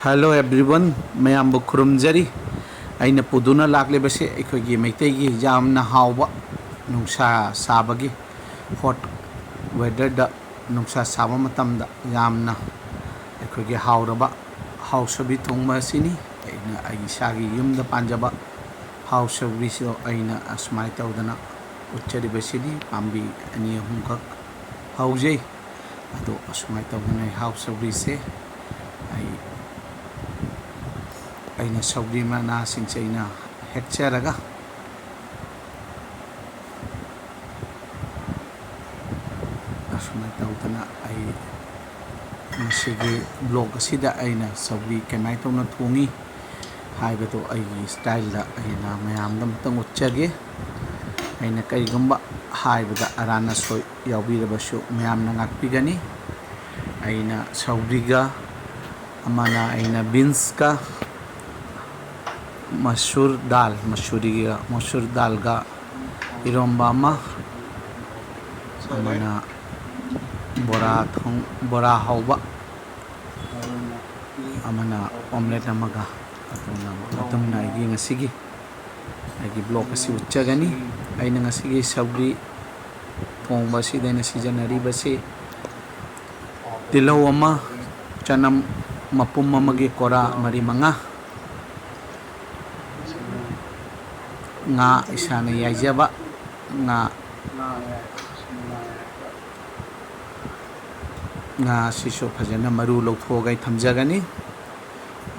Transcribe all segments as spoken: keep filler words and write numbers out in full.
Hello everyone, ꯃꯌꯥꯝꯕꯨ ꯈꯨꯔꯨꯝꯖꯔꯤ꯫ ꯑꯩꯅ ꯄꯨꯗꯨꯅ ꯂꯥꯛꯂꯤꯕꯁꯤ ꯑꯩꯈꯣꯏꯒꯤ ꯃꯩꯇꯩꯒꯤ ꯌꯥꯝꯅ ꯍꯥꯎꯕ, ꯅꯨꯡꯁꯥ ꯁꯥꯕꯒꯤ, hot weatherꯗ, ꯅꯨꯡꯁꯥ ꯁꯥꯕ ꯃꯇꯝꯗ ꯌꯥꯝꯅ ꯑꯩꯈꯣꯏꯒꯤ ꯍꯥꯎꯔꯕ ꯍꯥꯎ ꯁꯧꯒ꯭ꯔꯤ ꯊꯣꯡꯕ ꯑꯁꯤꯅꯤ꯫ ꯑꯩꯅ ꯑꯩ ꯏꯁꯥꯒꯤ ꯌꯨꯝꯗ ꯄꯥꯟꯖꯕ ꯍꯥꯎ ꯁꯧꯒ꯭ꯔꯤꯁꯨ ꯑꯩꯅ ꯑꯁꯨꯃꯥꯏꯅ ꯇꯧꯗꯅ ꯎꯠꯆꯔꯤꯕꯁꯤꯅꯤ꯫ ꯄꯥꯝꯕꯤ ꯑꯅꯤ ꯑꯍꯨꯝꯈꯛ ꯍꯧꯖꯩ꯫ ꯑꯗꯣ ꯑꯁꯨꯃꯥꯏꯅ ꯇꯧꯗꯅ ꯑꯩ ꯍꯥꯎ ꯁꯧꯒ꯭ꯔꯤꯁꯦ ꯑꯩ, ꯑꯩꯅ ꯁꯧꯒ꯭ꯔꯤ ꯃꯅꯥꯁꯤꯡꯁꯦ ꯑꯩꯅ ꯍꯦꯛꯆꯔꯒ, ꯑꯁꯨꯃꯥꯏꯅ ꯇꯧꯗꯅ ꯑꯩ ꯉꯁꯤꯒꯤ vlog ꯑꯁꯤꯗ ꯑꯩꯅ ꯁꯧꯒ꯭ꯔꯤ ꯀꯃꯥꯏꯅ ꯇꯧꯅ ꯊꯣꯡꯉꯤ ꯍꯥꯏꯕꯗꯨ ꯑꯩꯒꯤ styleꯗ ꯑꯩꯅ ꯃꯌꯥꯝꯗ ꯑꯃꯨꯛꯇꯪ ꯎꯠꯆꯒꯦ꯫ ꯑꯩꯅ ꯀꯔꯤꯒꯨꯝꯕ ꯍꯥꯏꯕꯗ ꯑꯔꯥꯟ ꯑꯁꯣꯏ ꯌꯥꯎꯕꯤꯔꯕꯁꯨ ꯃꯌꯥꯝꯅ ꯉꯥꯛꯄꯤꯒꯅꯤ꯫ ꯑꯩꯅ ꯁꯧꯒ꯭ꯔꯤꯒ, ꯑꯃꯅ ꯑꯩꯅ beansꯀ, ꯃꯁꯨꯔ ꯗꯥꯜ, ꯃꯁꯨꯔꯤꯒ, ꯃꯁꯨꯔ ꯗꯥꯜꯒ ꯏꯔꯣꯝꯕ ꯑꯃ, ꯑꯃꯅ ꯕꯣꯔꯥ ꯊꯣꯡ-, ꯕꯣꯔꯥ ꯍꯧꯕ, ꯑꯃꯅ omelette ꯑꯃꯒ꯫ ꯑꯗꯨꯅ, ꯑꯗꯨꯝꯅ ꯑꯩꯒꯤ ꯉꯁꯤꯒꯤ ꯑꯩꯒꯤ vlog ꯑꯁꯤ ꯎꯠꯆꯒꯅꯤ꯫ ꯑꯩꯅ ꯉꯁꯤꯒꯤ ꯁꯧꯒ꯭ꯔꯤ ꯊꯣꯡꯕ ꯑꯁꯤꯗ ꯑꯩꯅ ꯁꯤꯖꯤꯟꯅꯔꯤꯕꯁꯤ ꯇꯤꯜꯍꯧ ꯑꯃ, ꯆꯅꯝ ꯃꯄꯨꯝ ꯑꯃꯒꯤ ꯀꯣꯔꯥ ꯃꯔꯤ ꯃꯉꯥ, ꯉꯥ ꯏꯁꯥꯅ ꯌꯥꯏꯖꯕ ꯉꯥ, ꯉꯥ ꯑꯁꯤꯁꯨ ꯐꯖꯅ ꯃꯔꯨ ꯂꯧꯊꯣꯛꯑꯒ ꯑꯩ ꯊꯝꯖꯒꯅꯤ꯫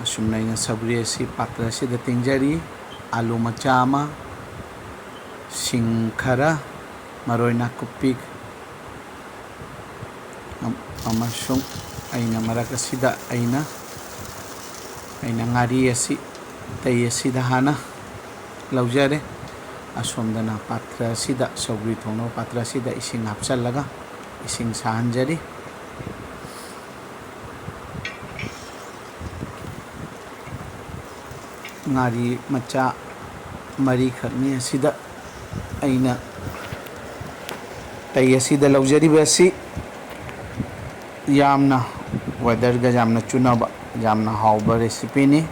ꯑꯁꯨꯝꯅ ꯑꯩꯅ ꯁꯧꯒ꯭ꯔꯤ ꯑꯁꯤ ꯄꯥꯇ꯭ꯔ ꯑꯁꯤꯗ ꯇꯤꯡꯖꯔꯤ꯫ ꯑꯥꯂꯨ ꯃꯆꯥ ꯑꯃ, ꯁꯤꯡ ꯈꯔ, ꯃꯔꯣꯏ ꯅꯥꯀꯨꯞꯄꯤ, ꯑꯃꯁꯨꯡ ꯑꯩꯅ ꯃꯔꯛ ꯑꯁꯤꯗ ꯑꯩꯅ, ꯑꯩꯅ ꯉꯥꯔꯤ ꯑꯁꯤ ꯇꯩ ꯑꯁꯤꯗ ꯍꯥꯟꯅ ꯂꯧꯖꯔꯦ꯫ ꯑꯁꯣꯝꯗꯅ ꯄꯥꯇ꯭ꯔ ꯑꯁꯤꯗ, ꯁꯧꯒ꯭ꯔꯤ ꯊꯣꯡꯅꯕ ꯄꯥꯇ꯭ꯔ ꯑꯁꯤꯗ ꯏꯁꯤꯡ ꯍꯥꯞꯆꯤꯜꯂꯒ ꯏꯁꯤꯡ ꯁꯥꯍꯟꯖꯔꯤ꯫ ꯉꯥꯔꯤ ꯃꯆꯥ ꯃꯔꯤꯈꯛꯅꯤ ꯑꯁꯤꯗ ꯑꯩꯅ ꯇꯩ ꯑꯁꯤꯗ ꯂꯧꯖꯔꯤꯕ ꯑꯁꯤ꯫ ꯌꯥꯝꯅ weatherꯒ ꯌꯥꯝꯅ ꯆꯨꯅꯕ ꯌꯥꯝꯅ ꯍꯥꯎꯕ recipeꯅꯤ꯫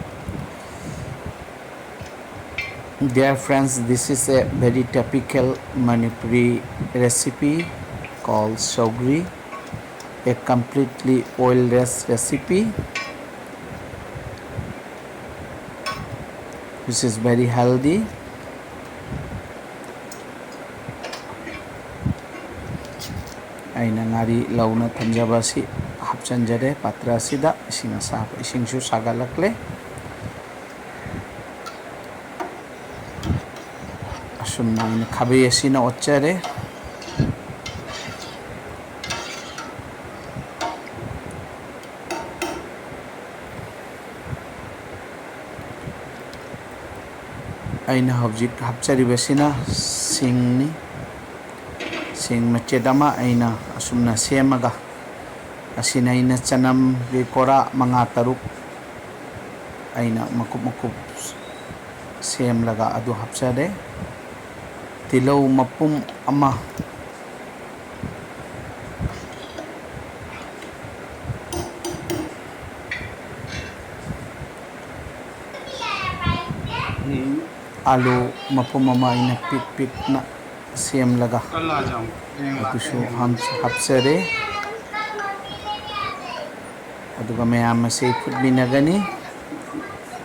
Dear friends, this is a very typical Manipuri recipe called sogri, a completely oilless recipe, which is very healthy. ꯑꯩꯅ ꯉꯥꯔꯤ ꯂꯧꯅ ꯊꯝꯖꯕ ꯑꯁꯤ ꯍꯥꯞꯆꯤꯟꯖꯔꯦ ꯄꯥꯇ꯭ꯔ ꯑꯁꯤꯗ꯫ ꯏꯁꯤꯡ ꯑꯁꯥꯕ, ꯏꯁꯤꯡꯁꯨ ꯁꯥꯒꯠꯂꯛꯂꯦ꯫ ꯑꯁꯨꯝꯅ ꯑꯩꯅ ꯈꯥꯕꯩ ꯑꯁꯤꯅ ꯑꯣꯠꯆꯔꯦ꯫ ꯑꯩꯅ ꯍꯧꯖꯤꯛ ꯍꯥꯞꯆꯔꯤꯕꯁꯤꯅ ꯁꯤꯡꯅꯤ꯫ ꯁꯤꯡ ꯃꯆꯦꯠ ꯑꯃ ꯑꯩꯅ ꯑꯁꯨꯝꯅ ꯁꯦꯝꯃꯒ, ꯑꯁꯤꯅ ꯑꯩꯅ ꯆꯅꯝꯒꯤ ꯀꯣꯔꯥ ꯃꯉꯥ ꯇꯔꯨꯛ ꯑꯩꯅ ꯃꯀꯨꯞ ꯃꯀꯨꯞ ꯁꯦꯝꯂꯒ ꯑꯗꯨ ꯍꯥꯞꯆꯔꯦ꯫ ꯇꯤꯜꯍꯧ ꯃꯄꯨꯝ ꯑꯃ, ꯑꯥꯂꯨ ꯃꯄꯨꯝ ꯑꯃ ꯑꯩꯅ ꯄꯤꯛ ꯄꯤꯛꯅ ꯁꯦꯝꯂꯒ ꯑꯗꯨꯁꯨ ꯍꯥꯞ-, ꯍꯥꯞꯆꯔꯦ꯫ ꯑꯗꯨꯒ ꯃꯌꯥꯝ ꯑꯁꯤ ꯐꯨꯠꯃꯤꯟꯅꯒꯅꯤ꯫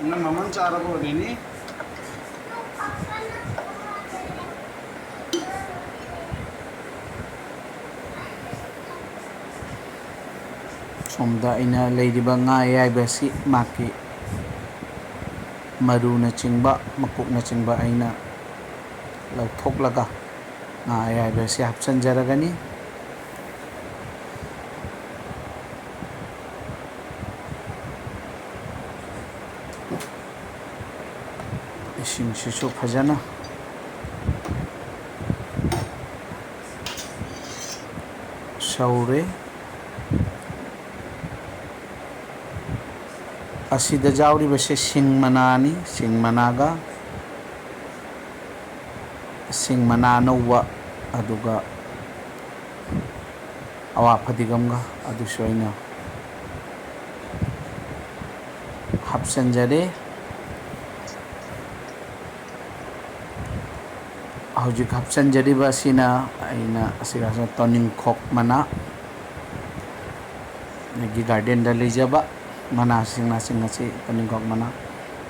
ꯅꯪ ꯃꯃꯜ ꯆꯥꯔꯕꯣ, ꯔꯦꯅꯤ? ꯁꯣꯝꯗ ꯑꯩꯅ ꯂꯩꯔꯤꯕ ꯉꯥ ꯑꯌꯥꯏꯕ ꯑꯁꯤ ꯃꯥꯒꯤ ꯃꯔꯨꯅꯆꯤꯡꯕ, ꯃꯀꯣꯛꯅꯆꯤꯡꯕ ꯑꯩꯅ ꯂꯧꯊꯣꯛꯂꯒ ꯉꯥ ꯑꯌꯥꯏꯕ ꯑꯁꯤ ꯍꯥꯞꯆꯤꯟꯖꯔꯒꯅꯤ꯫ ꯏꯁꯤꯡꯁꯤꯁꯨ ꯐꯖꯅ ꯁꯧꯔꯦ꯫ ꯑꯁꯤꯗ ꯌꯥꯎꯔꯤꯕꯁꯦ ꯁꯤꯡ ꯃꯅꯥꯅꯤ, ꯁꯤꯡ ꯃꯅꯥꯒ, ꯁꯤꯡ ꯃꯅꯥ ꯑꯅꯧꯕ, ꯑꯗꯨꯒ ꯑꯋꯥ ꯐꯗꯤꯒꯝꯒ, ꯑꯗꯨꯁꯨ ꯑꯩꯅ ꯍꯥꯞꯆꯤꯟꯖꯔꯦ꯫ ꯍꯧꯖꯤꯛ ꯍꯥꯞꯆꯤꯟꯖꯔꯤꯕ ꯑꯁꯤꯅ ꯑꯩꯅ ꯑꯁꯤꯒ ꯇꯣꯅꯤꯡꯈꯣꯛ ꯃꯅꯥ, ꯑꯩꯒꯤ ꯒꯥꯔꯗꯦꯟꯗ ꯂꯩꯖꯕ ꯃꯅꯥꯁꯤꯡ ꯑꯁꯤ ꯇꯣꯅꯤꯡꯈꯣꯛ ꯃꯅꯥ꯫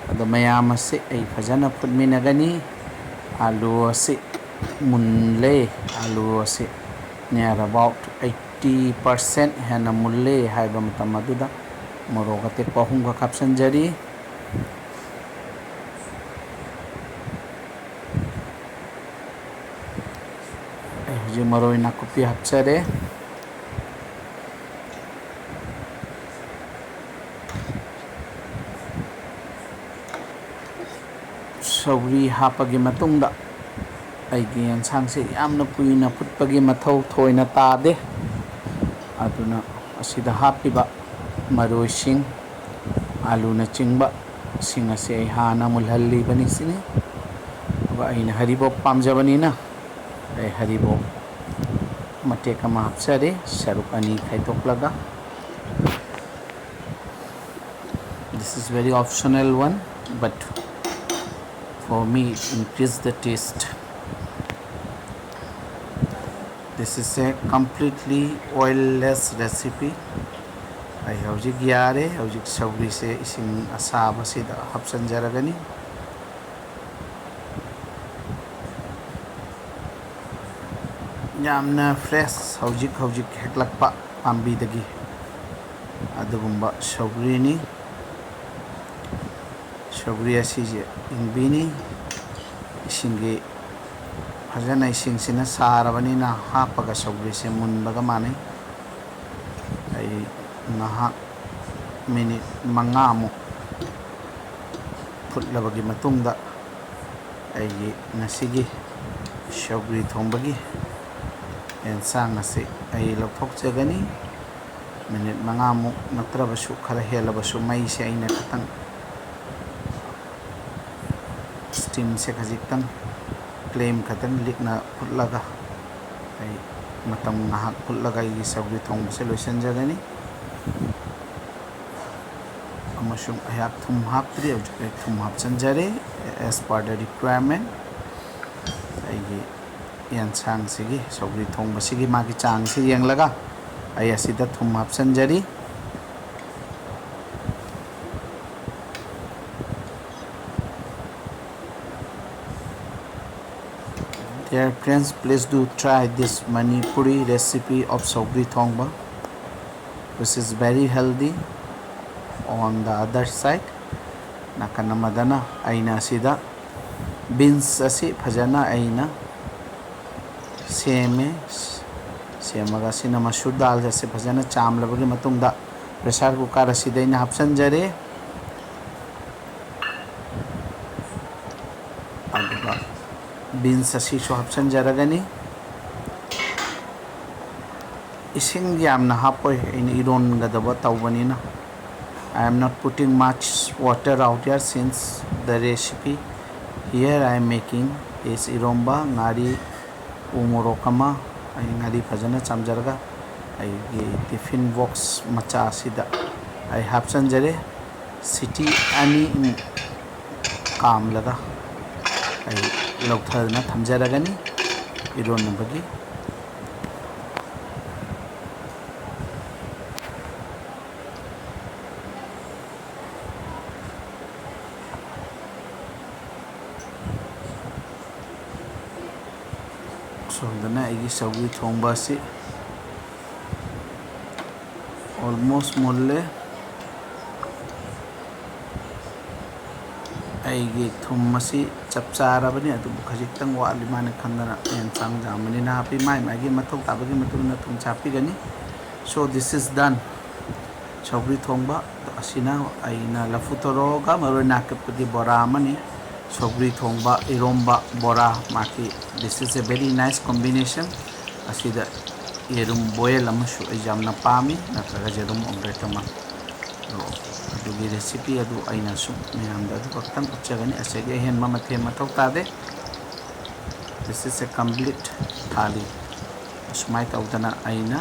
ꯑꯗꯣ ꯃꯌꯥꯝ ꯑꯁꯤ ꯑꯩ ꯐꯖꯅ ꯐꯨꯠꯃꯤꯟꯅꯒꯅꯤ꯫ ꯑꯥꯂꯨ ꯑꯁꯤ ꯃꯨꯜꯂꯦ꯫ ꯑꯥꯂꯨ ꯑꯁꯤ near about eighty percent ꯍꯦꯟꯅ ꯃꯨꯜꯂꯦ ꯍꯥꯏꯕ ꯃꯇꯝ ꯑꯗꯨꯗ ꯃꯣꯔꯣꯛ ꯑꯇꯦꯛꯄ ꯑꯍꯨꯝꯈꯛ ꯍꯥꯞꯆꯤꯟꯖꯔꯤ꯫ ꯑꯩ ꯍꯧꯖꯤꯛ ꯃꯔꯣꯏ ꯅꯥꯀꯨꯞꯄꯤ ꯍꯥꯞꯆꯔꯦ꯫ ꯁꯧꯒ꯭ꯔꯤ ꯍꯥꯞꯄꯒꯤ ꯃꯇꯨꯡꯗ ꯑꯩꯒꯤ ꯌꯦꯟꯁꯥꯡꯁꯦ ꯌꯥꯝꯅ ꯀꯨꯏꯅ ꯐꯨꯠꯄꯒꯤ ꯃꯊꯧ ꯊꯣꯏꯅ ꯇꯥꯗꯦ꯫ ꯑꯗꯨꯅ ꯑꯁꯤꯗ ꯍꯥꯞꯄꯤꯕ ꯃꯔꯣꯏꯁꯤꯡ, ꯑꯥꯂꯨꯅꯆꯤꯡꯕ ꯁꯤꯡ ꯑꯁꯤ ꯑꯩ ꯍꯥꯟꯅ ꯃꯨꯜꯍꯜꯂꯤꯕꯅꯤ ꯁꯤꯅꯤ꯫ ꯑꯗꯨꯒ ꯑꯩꯅ ꯍꯔꯤꯕꯣꯞ ꯄꯥꯝꯖꯕꯅꯤꯅ ꯑꯩ ꯍꯔꯤꯕꯣꯞ ꯃꯇꯦꯛ ꯑꯃ ꯍꯥꯞꯆꯔꯦ, ꯁꯔꯨꯛ ꯑꯅꯤ ꯈꯥꯏꯗꯣꯛꯂꯒ꯫ This is very optional one, but for me it increase the taste. This is a completely oilless recipe. ꯑꯩ ꯍꯧꯖꯤꯛ ꯌꯥꯔꯦ꯫ ꯍꯧꯖꯤꯛ ꯁꯧꯒ꯭ꯔꯤꯁꯦ ꯏꯁꯤꯡ ꯑꯁꯥꯕꯁꯤꯗ ꯍꯥꯞꯆꯤꯟꯖꯔꯒꯅꯤ꯫ ꯌꯥꯝꯅ fresh, ꯍꯧꯖꯤꯛ ꯍꯧꯖꯤꯛ ꯍꯦꯛꯂꯛꯄ ꯄꯥꯝꯕꯤꯗꯒꯤ ꯑꯗꯨꯒꯨꯝꯕ ꯁꯧꯒ꯭ꯔꯤꯅꯤ꯫ ꯁꯧꯒ꯭ꯔꯤ ꯑꯁꯤꯁꯦ ꯏꯪꯕꯤꯅꯤ꯫ ꯏꯁꯤꯡꯒꯤ ꯐꯖꯅ ꯏꯁꯤꯡꯁꯤꯅ ꯁꯥꯔꯕꯅꯤꯅ ꯍꯥꯞꯄꯒ ꯁꯧꯒ꯭ꯔꯤꯁꯦ ꯃꯨꯟꯕꯒ ꯃꯥꯟꯅꯩ꯫ ꯑꯩ ꯉꯥꯏꯍꯥꯛ ꯃꯤꯅꯤꯠ ꯃꯉꯥꯃꯨꯛ ꯐꯨꯠꯂꯕꯒꯤ ꯃꯇꯨꯡꯗ ꯑꯩꯒꯤ ꯉꯁꯤꯒꯤ ꯁꯧꯒ꯭ꯔꯤ ꯊꯣꯡꯕꯒꯤ ꯑꯦꯟꯁꯥꯡ ꯑꯁꯤ ꯑꯩ ꯂꯧꯊꯣꯛꯆꯒꯅꯤ꯫ ꯃꯤꯅꯤꯠ ꯃꯉꯥꯃꯨꯛ ꯅꯠꯇ꯭ꯔꯕꯁꯨ ꯈꯔ ꯍꯦꯜꯂꯕꯁꯨ ꯃꯩꯁꯦ ꯑꯩꯅ ꯈꯤꯇꯪ, steamꯁꯦ ꯈꯖꯤꯛꯇꯪ, flame ꯈꯛꯇꯪ ꯂꯤꯛꯅ ꯐꯨꯠꯂꯒ ꯑꯩ ꯃꯇꯝ ꯉꯥꯏꯍꯥꯛ ꯐꯨꯠꯂꯒ ꯑꯩꯒꯤ ꯁꯧꯒ꯭ꯔꯤ ꯊꯣꯡꯕꯁꯦ ꯂꯣꯏꯁꯤꯟꯖꯒꯅꯤ꯫ ꯑꯃꯁꯨꯡ ꯑꯩꯍꯥꯛ ꯊꯨꯝ ꯍꯥꯞꯇ꯭ꯔꯤ꯫ ꯍꯧꯖꯤꯛ ꯑꯩ ꯊꯨꯝ ꯍꯥꯞꯆꯤꯟꯖꯔꯦ, as per the requirement꯫ ꯑꯩꯒꯤ ꯌꯦꯟꯁꯥꯡꯁꯤꯒꯤ, ꯁꯧꯒ꯭ꯔꯤ ꯊꯣꯡꯕꯁꯤꯒꯤ ꯃꯥꯒꯤ ꯆꯥꯡꯁꯤ ꯌꯦꯡꯂꯒ ꯑꯩ ꯑꯁꯤꯗ ꯊꯨꯝ ꯍꯥꯞꯆꯤꯟꯖꯔꯤ꯫ Dear friends, please do try this Manipuri recipe of ꯁꯧꯒ꯭ꯔꯤ ꯊꯣꯡꯕ, which is very healthy. On the other side, ꯅꯥꯀꯟ ꯑꯃꯗꯅ ꯑꯩꯅ ꯑꯁꯤꯗ beans ꯑꯁꯤ ꯐꯖꯅ ꯑꯩꯅ ꯁꯦꯝꯃꯦ꯫ ꯁꯦꯝꯃꯒ ꯑꯁꯤꯅ ꯃꯁꯨꯔ ꯗꯥꯜ ꯑꯁꯤ ꯐꯖꯅ ꯆꯥꯝꯂꯕꯒꯤ ꯃꯇꯨꯡꯗ pressure cooker ꯑꯁꯤꯗ ꯑꯩꯅ ꯍꯥꯞꯆꯤꯟꯖꯔꯦ꯫ ꯑꯗꯨꯒ beans ꯑꯁꯤꯁꯨ ꯍꯥꯞꯆꯤꯟꯖꯔꯒꯅꯤ꯫ ꯏꯁꯤꯡ ꯌꯥꯝꯅ ꯍꯥꯞꯄꯣꯏ, ꯑꯩꯅ ꯏꯔꯣꯟꯒꯗꯕ ꯇꯧꯕꯅꯤꯅ꯫ I am not putting much water out here since the recipe here I am making is ꯏꯔꯣꯝꯕ꯫ ꯉꯥꯔꯤ, ꯎ ꯃꯣꯔꯣꯛ ꯑꯃ, ꯑꯩ ꯉꯥꯔꯤ ꯐꯖꯅ ꯆꯥꯝꯖꯔꯒ ꯑꯩꯒꯤ tiffin box ꯃꯆꯥ ꯑꯁꯤꯗ ꯑꯩ ꯍꯥꯞꯆꯤꯟꯖꯔꯦ꯫ ꯁꯤꯇꯤ ꯑꯅꯤ ꯀꯥꯝꯂꯒ ꯑꯩ ꯂꯧꯊꯗꯨꯅ ꯊꯝꯖꯔꯒꯅꯤ ꯏꯔꯣꯟꯅꯕꯒꯤ꯫ ꯁꯣꯝꯗꯅ ꯑꯩꯒꯤ ꯁꯧꯒ꯭ꯔꯤ ꯊꯣꯡꯕ ꯑꯁꯤ almost ꯃꯨꯜꯂꯦ꯫ ꯑꯩꯒꯤ ꯊꯨꯝ ꯑꯁꯤ ꯆꯞ ꯆꯥꯔꯕꯅꯤ, ꯑꯗꯨꯕꯨ ꯈꯖꯤꯛꯇꯪ ꯋꯥꯠꯂꯤ ꯃꯥꯅ ꯈꯟꯗꯅ ꯌꯦꯟꯁꯥꯡ ꯌꯥꯝꯕꯅꯤꯅ ꯍꯥꯞꯄꯤ꯫ ꯃꯥꯏ ꯃꯥꯒꯤ ꯃꯊꯧ ꯇꯥꯕꯒꯤ ꯃꯇꯨꯡ ꯏꯟꯅ ꯊꯨꯝꯁꯦ ꯍꯥꯞꯄꯤꯒꯅꯤ꯫ So this is done꯫ ꯁꯧꯒ꯭ꯔꯤ ꯊꯣꯡꯕ ꯑꯁꯤꯅ ꯑꯩꯅ ꯂꯐꯨ ꯊꯣꯔꯣꯒ ꯃꯔꯣꯏ ꯅꯥꯀꯨꯞꯄꯤꯒꯤ ꯕꯣꯔꯥ ꯑꯃꯅꯤ꯫ ꯁꯧꯒ꯭ꯔꯤ ꯊꯣꯡꯕ, ꯏꯔꯣꯝꯕ, ꯕꯣꯔꯥ, ꯃꯥꯒꯤ this is a very nice combination꯫ ꯑꯁꯤꯗ ꯌꯦꯔꯨꯝ boil ꯑꯃꯁꯨ ꯑꯩ ꯌꯥꯝꯅ ꯄꯥꯝꯃꯤ, ꯅꯠꯇ꯭ꯔꯒ ꯌꯦꯔꯨꯝ omelette ꯑꯃ꯫ ꯑꯗꯣ ꯑꯗꯨꯒꯤ recipe ꯑꯗꯨ ꯑꯩꯅꯁꯨ ꯃꯌꯥꯝꯗ ꯑꯗꯨ ꯈꯛꯇꯪ ꯎꯠꯆꯒꯅꯤ꯫ ꯑꯁꯤꯒꯤ ꯑꯍꯦꯟꯕ ꯃꯊꯦꯜ ꯃꯊꯧ ꯇꯥꯗꯦ꯫ This is a complete ꯊꯥꯂꯤ꯫ ꯑꯁꯨꯃꯥꯏꯅ ꯇꯧꯗꯅ ꯑꯩꯅ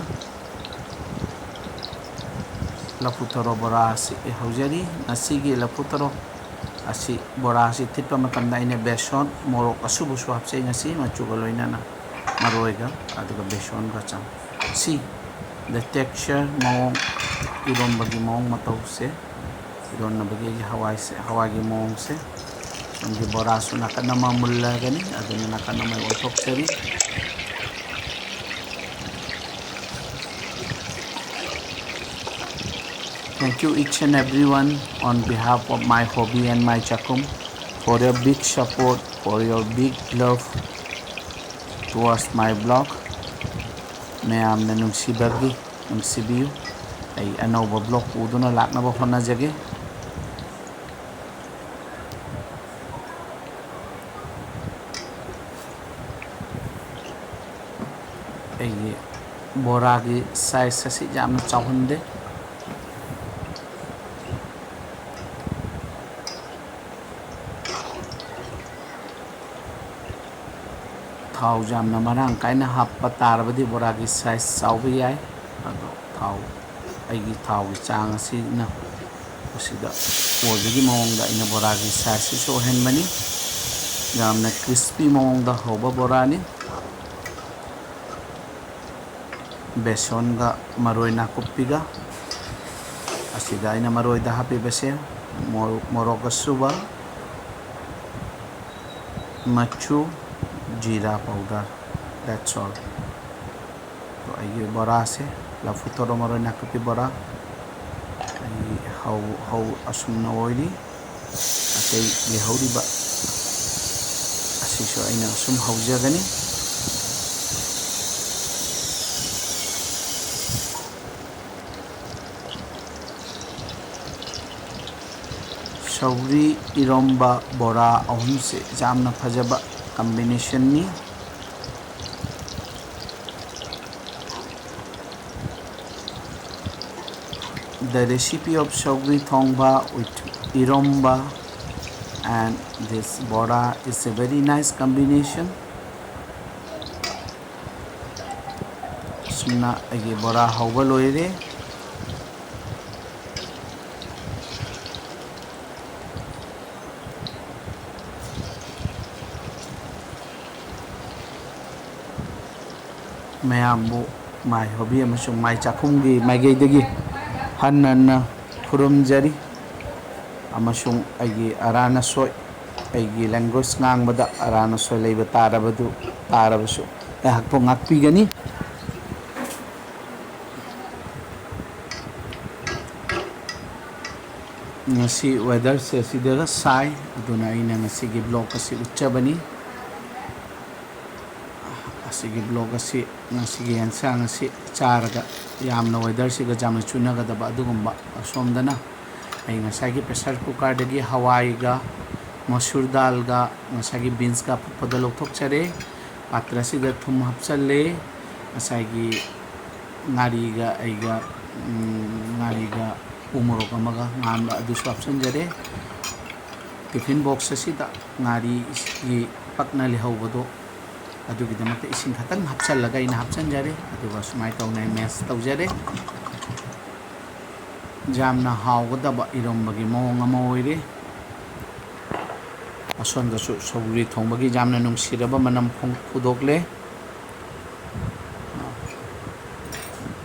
ꯂꯐꯨ ꯊꯔꯣ ꯕꯣꯔꯥ ꯑꯁꯤ ꯑꯩ ꯍꯧꯖꯔꯤ꯫ ꯉꯁꯤꯒꯤ ꯂꯐꯨ ꯊꯔꯣ ꯑꯁꯤ, ꯕꯣꯔꯥ ꯑꯁꯤ ꯊꯤꯠꯄ ꯃꯇꯝꯗ ꯑꯩꯅ ꯕꯦꯁꯣꯟ, ꯃꯣꯔꯣꯛ ꯑꯁꯨꯕꯁꯨ ꯍꯥꯞꯆꯩ ꯉꯁꯤ, ꯃꯆꯨꯒ ꯂꯣꯏꯅꯅ, ꯃꯔꯣꯏꯒ, ꯑꯗꯨꯒ ꯕꯦꯁꯣꯟꯒ ꯆꯪ꯫ ꯁꯤ, the texture, ꯃꯑꯣꯡ, ꯏꯔꯣꯟꯕꯒꯤ ꯃꯑꯣꯡ ꯃꯇꯧꯁꯦ, ꯏꯔꯣꯟꯅꯕꯒꯤ ꯑꯩꯒꯤ ꯍꯋꯥꯏꯁꯦ, ꯍꯋꯥꯏꯒꯤ ꯃꯑꯣꯡꯁꯦ꯫ ꯁꯣꯝꯒꯤ ꯕꯣꯔꯥꯁꯨ ꯅꯥꯀꯟ ꯑꯃ ꯃꯨꯜꯂꯒꯅꯤ, ꯑꯗꯨꯅ ꯅꯥꯀꯟ ꯑꯃ ꯑꯣꯟꯊꯣꯛꯆꯔꯤ꯫ Thank you each and everyone on behalf of my hobby and my Chakum for your big support, for your big love towards my blog. ꯃꯌꯥꯝꯅ ꯅꯨꯡꯁꯤꯕꯒꯤ, ꯅꯨꯡꯁꯤꯕꯤꯌꯨ꯫ ꯑꯩ ꯑꯅꯧꯕ blog ꯄꯨꯗꯨꯅ ꯂꯥꯛꯅꯕ ꯍꯣꯠꯅꯖꯒꯦ꯫ ꯑꯩꯒꯤ ꯕꯣꯔꯥꯒꯤ size ꯑꯁꯤ ꯌꯥꯝꯅ ꯆꯥꯎꯍꯟꯗꯦ꯫ ꯊꯥꯎ ꯌꯥꯝꯅ ꯃꯔꯥꯡ ꯀꯥꯏꯅ ꯍꯥꯞꯄ ꯇꯥꯔꯕꯗꯤ ꯕꯣꯔꯥꯒꯤ size ꯆꯥꯎꯕ ꯌꯥꯏ꯫ ꯑꯗꯣ ꯊꯥꯎ, ꯑꯩꯒꯤ ꯊꯥꯎꯒꯤ ꯆꯥꯡ ꯑꯁꯤꯅ ꯃꯁꯤꯗ ꯑꯣꯏꯕꯒꯤ ꯃꯑꯣꯡꯗ ꯑꯩꯅ ꯕꯣꯔꯥꯒꯤ size ꯁꯤꯁꯨ ꯑꯣꯏꯍꯟꯕꯅꯤ꯫ ꯌꯥꯝꯅ crispy ꯃꯑꯣꯡꯗ ꯍꯧꯕ ꯕꯣꯔꯥꯅꯤ꯫ ꯕꯦꯁꯣꯟꯒ ꯃꯔꯣꯏ ꯅꯥꯀꯨꯞꯄꯤꯒ, ꯑꯁꯤꯗ ꯑꯩꯅ ꯃꯔꯣꯏꯗ ꯍꯥꯞꯄꯤꯕꯁꯦ ꯃꯣꯔꯣꯛ, ꯃꯣꯔꯣꯛ ꯑꯁꯨꯕ, ꯃꯆꯨ, ꯖꯤꯔꯥ powder, that's all꯫ ꯑꯗꯣ ꯑꯩꯒꯤ ꯕꯣꯔꯥꯁꯦ, ꯂꯐꯨ ꯊꯔꯣ ꯃꯔꯣꯏ ꯅꯥꯀꯨꯞꯄꯤ ꯕꯣꯔꯥ, ꯑꯩ ꯍꯧ, ꯍꯧ ꯑꯁꯨꯝꯅ ꯑꯣꯏꯔꯤ꯫ ꯑꯇꯩ ꯂꯩꯍꯧꯔꯤꯕ ꯑꯁꯤꯁꯨ ꯑꯩꯅ ꯑꯁꯨꯝ ꯍꯧꯖꯒꯅꯤ꯫ ꯁꯧꯒ꯭ꯔꯤ, ꯏꯔꯣꯝꯕ, ꯕꯣꯔꯥ ꯑꯍꯨꯝꯁꯦ ꯌꯥꯝꯅ ꯐꯖꯕ combination ꯅꯤ꯫ The recipe of ꯁꯧꯒ꯭ꯔꯤ ꯊꯣꯡꯕ with ꯏꯔꯣꯝꯕ and this ꯕꯣꯔꯥ is a very nice combination. ꯑꯁꯨꯝꯅ ꯑꯩꯒꯤ ꯕꯣꯔꯥ ꯍꯧꯕ ꯂꯣꯏꯔꯦ꯫ ꯃꯌꯥꯝꯕꯨ My Hobby ꯑꯃꯁꯨꯡ My ꯆꯥꯛꯈꯨꯝꯒꯤ ꯃꯥꯏꯀꯩꯗꯒꯤ ꯍꯟꯅ ꯍꯟꯅ ꯈꯨꯔꯨꯝꯖꯔꯤ, ꯑꯃꯁꯨꯡ ꯑꯩꯒꯤ ꯑꯔꯥꯟ ꯑꯁꯣꯏ, ꯑꯩꯒꯤ language ꯉꯥꯡꯕꯗ ꯑꯔꯥꯟ ꯑꯁꯣꯏ ꯂꯩꯕ ꯇꯥꯔꯕꯗꯨ, ꯇꯥꯔꯕꯁꯨ ꯑꯩꯍꯥꯛꯄꯨ ꯉꯥꯛꯄꯤꯒꯅꯤ꯫ ꯉꯁꯤ weatherꯁꯦ ꯑꯁꯤꯗꯒ ꯁꯥꯏ, ꯑꯗꯨꯅ ꯑꯩꯅ ꯉꯁꯤꯒꯤ vlog ꯑꯁꯤ ꯎꯠꯆꯕꯅꯤ꯫ ꯑꯁꯤꯒꯤ vlog ꯑꯁꯤ, ꯉꯁꯤꯒꯤ ꯌꯦꯟꯁꯥꯡ ꯑꯁꯤ ꯆꯥꯔꯒ ꯌꯥꯝꯅ weatherꯁꯤꯒ ꯌꯥꯝꯅ ꯆꯨꯅꯒꯗꯕ ꯑꯗꯨꯒꯨꯝꯕ ꯑꯁꯣꯝꯗꯅ ꯑꯩ ꯉꯁꯥꯏꯒꯤ pressure cookerꯗꯒꯤ ꯍꯋꯥꯏꯒ ꯃꯁꯨꯔ ꯗꯥꯜꯒ ꯉꯁꯥꯏꯒꯤ beansꯀ ꯑꯐꯨꯠꯄꯗ ꯂꯧꯊꯣꯛꯆꯔꯦ꯫ ꯄꯥꯇ꯭ꯔꯁꯤꯗ ꯊꯨꯝ ꯍꯥꯞꯆꯜꯂꯦ꯫ ꯉꯁꯥꯏꯒꯤ ꯉꯥꯔꯤꯒ ꯑꯩꯒ, ꯎꯝ, ꯉꯥꯔꯤꯒ ꯎ ꯃꯣꯔꯣꯛ ꯑꯃꯒ ꯉꯥꯟꯕ ꯑꯗꯨꯁꯨ ꯍꯥꯞꯆꯤꯟꯖꯔꯦ꯫ Tiffin box ꯑꯁꯤꯗ ꯉꯥꯔꯤꯒꯤ ꯄꯛꯅ ꯂꯩꯍꯧꯕꯗꯣ, ꯑꯗꯨꯒꯤꯗꯃꯛꯇ ꯏꯁꯤꯡ ꯈꯛꯇꯪ ꯍꯥꯞꯆꯜꯂꯒ ꯑꯩꯅ ꯍꯥꯞꯆꯤꯟꯖꯔꯦ꯫ ꯑꯗꯨꯒ ꯁꯨꯃꯥꯏꯅ ꯇꯧꯅ mash ꯇꯧꯖꯔꯦ꯫ ꯌꯥꯝꯅ ꯍꯥꯎꯒꯗꯕ ꯏꯔꯣꯝꯕꯒꯤ ꯃꯑꯣꯡ ꯑꯃ ꯑꯣꯏꯔꯦ꯫ ꯑꯁꯣꯝꯗꯁꯨ ꯁꯧꯒ꯭ꯔꯤ ꯊꯣꯡꯕꯒꯤ ꯌꯥꯝꯅ ꯅꯨꯡꯁꯤꯔꯕ ꯃꯅꯝ ꯐꯣꯡ-, ꯐꯨꯗꯣꯛꯂꯦ꯫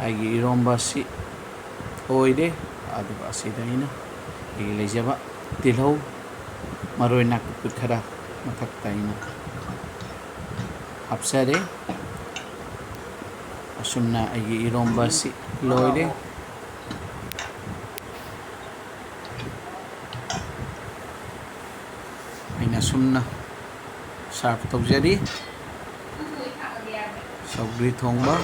ꯑꯩꯒꯤ ꯏꯔꯣꯝꯕ ꯑꯁꯤ ꯑꯣꯏꯔꯦ꯫ ꯑꯗꯨꯒ ꯑꯁꯤꯗ ꯑꯩꯅ ꯑꯩꯒꯤ ꯂꯩꯖꯕ ꯇꯤꯜꯍꯧ, ꯃꯔꯣꯏ ꯅꯥꯀꯨꯞꯄꯤ ꯈꯔ ꯃꯊꯛꯇ ꯑꯩꯅ ꯍꯥꯞꯆꯔꯦ꯫ ꯑꯁꯨꯝꯅ ꯑꯩꯒꯤ ꯏꯔꯣꯝꯕ ꯑꯁꯤ ꯂꯣꯏꯔꯦ꯫ ꯑꯩꯅ ꯑꯁꯨꯝꯅ serve ꯇꯧꯖꯔꯤ꯫ ꯁꯧꯒ꯭ꯔꯤ ꯊꯣꯡꯕ꯫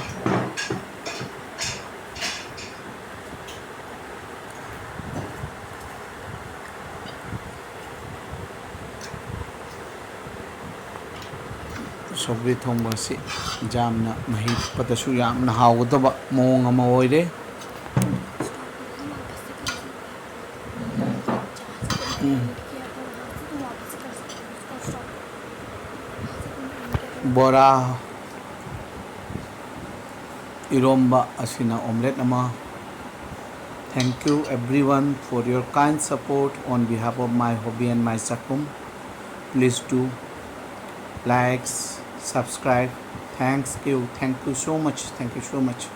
ꯁꯧꯒ꯭ꯔꯤ ꯊꯣꯡꯕ ꯑꯁꯤ ꯌꯥꯝꯅ ꯃꯍꯤ ꯊꯛꯄꯗꯁꯨ ꯌꯥꯝꯅ ꯍꯥꯎꯒꯗꯕ ꯃꯑꯣꯡ ꯑꯃ ꯑꯣꯏꯔꯦ꯫ ꯎꯝ꯫ ꯕꯣꯔꯥ, ꯏꯔꯣꯝꯕ ꯑꯁꯤꯅ omelette ꯑꯃ꯫ Thank you everyone for your kind support on behalf of My Hobby and My Chakum. Please do like, subscribe, Thanks you, thank you so much, thank you so much.